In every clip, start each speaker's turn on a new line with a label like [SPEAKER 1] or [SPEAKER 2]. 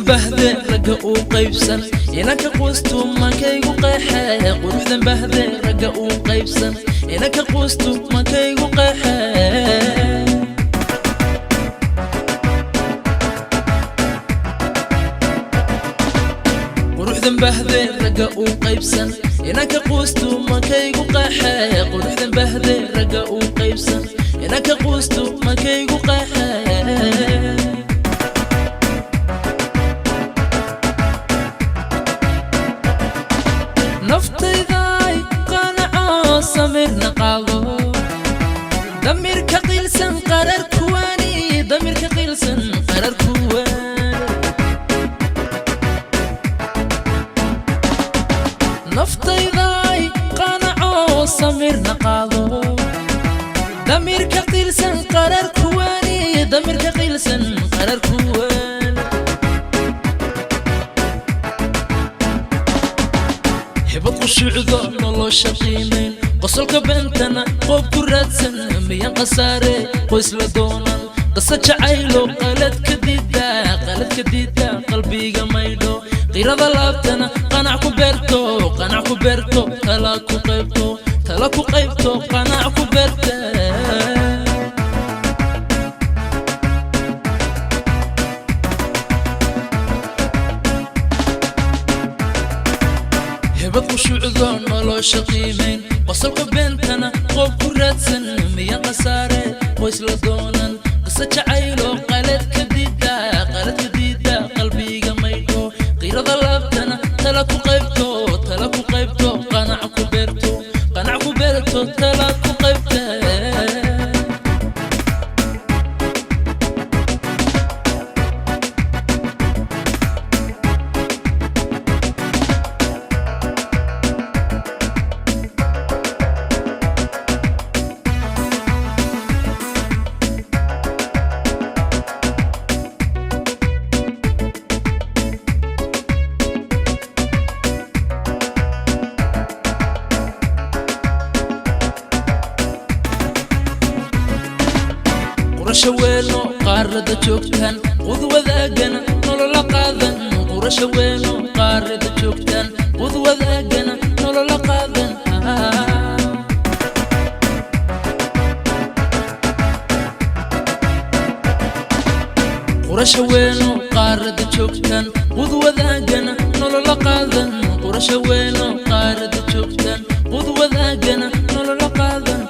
[SPEAKER 1] Quruxdan bahde ragga uu qaybsan, inanka quustu mankaygu qeexe. Quruxdan bahde ragga uu qaybsan, inanka quustu mankaygu qeexe. Quruxdan bahde ragga uu qaybsan, inanka quustu mankaygu qeexe. Quruxdan bahde ragga uu qaybsan, inanka quustu mankaygu qeexe. Naftayday qanaco, samirna qaado, damirka qiilsan qarar kuwaani, damirka qiilsan qarar kuwaani. Naftayday qanaco, samirna qaado, damirka qiilsan qarar kuwaani, damirka qiilsan qarar kuwaani. Hibad qushuucdo nolosha qiimayn, qosolka beentana qoob ku raadsan, miyan khasaare qoys la doonan? Qisa jacaylo qalad ka diida, qalad ka diida, qalbiga maydho, qirada laabtana qanac ku beerto, qanac ku beerto, tala ku qaybto, tala ku qaybto, qanac ku beerta. Hebad qushuucdo nolosha qiimayn, qosolka beentana qoob ku raadsan, miyan khasaare qoys la doonan? Qisa jacaylo qalad ka diida, qalad ka diida, qalbiga maydho, qirada laabtana tala ku qaybto, tala ku qaybto, qanac ku beerto, qanac ku beerto, tala ku qaybta. Qurasho weeno qaarada joogtaan, qud wadaagana nolola qaadan. Qurasho weeno qaarada joogtaan, qud wadaagana nolola qaadan. Qurasho weeno qaarada joogtaan, qud wadaagana nolola qaadan. Qurasho weeno qaarada joogtaan, qud wadaagana nolola qaadan.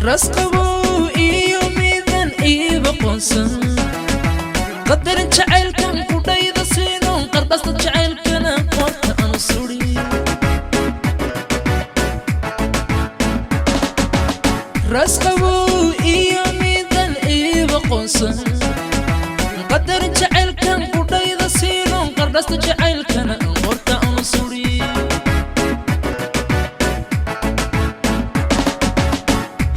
[SPEAKER 1] Rasqabow iyo midan iiba qoonsan, qadarin jacaylkan qudhayda siinon, qardhasta jacaylkana qoorta anu suri. Rasqabow iyo midan iiba qoonsan, qadarin jacaylkan qudhayda siinon, qardhasta jacaylkana qoorta anu suri.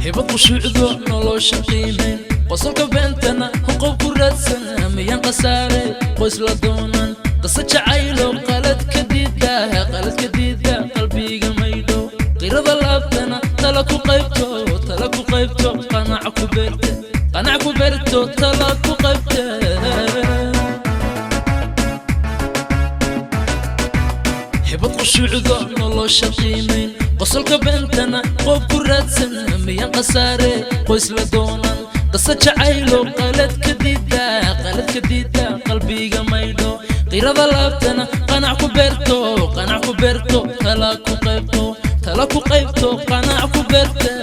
[SPEAKER 1] Hibad qushuucdo nolosha qiimayn, qosolka beentana qob ku raadsan, miyan khasaare qoys la doonan? Qisa jacaylo qalad ka diida, qalad ka diida, qalbiga maydho, qirada laabtana tala ku qaybto, tala ku qaybto, qanac ku beerte, qanac ku beerto, tala ku qaybte. Hibad qushuucdo nolosha qiimayn, qosolka beentana qoob ku raadsan, miyan khasaare qoys la doonan? Qisa jacaylo qalad ka diida, qalad ka diida, qalbiga maydho, qirada laabtana qanac ku beerto, qanac ku beerto, tala ku qaybto, tala ku qaybto, qanac ku beerte.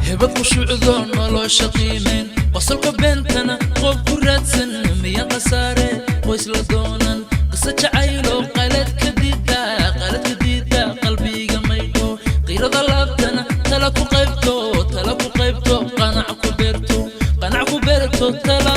[SPEAKER 1] Hibad qushuucdo nolosha qiimayn, qosolka beentana qoob ku raadsan, miyan khasaare qoys la doonan? Qisa jacaylo qalad ka diida, qalad ka diida, qalbiga maydho, qirada laabtana tala ku qaybto, tala ku qaybto, qanac ku beerto, qanac ku beerto, tala.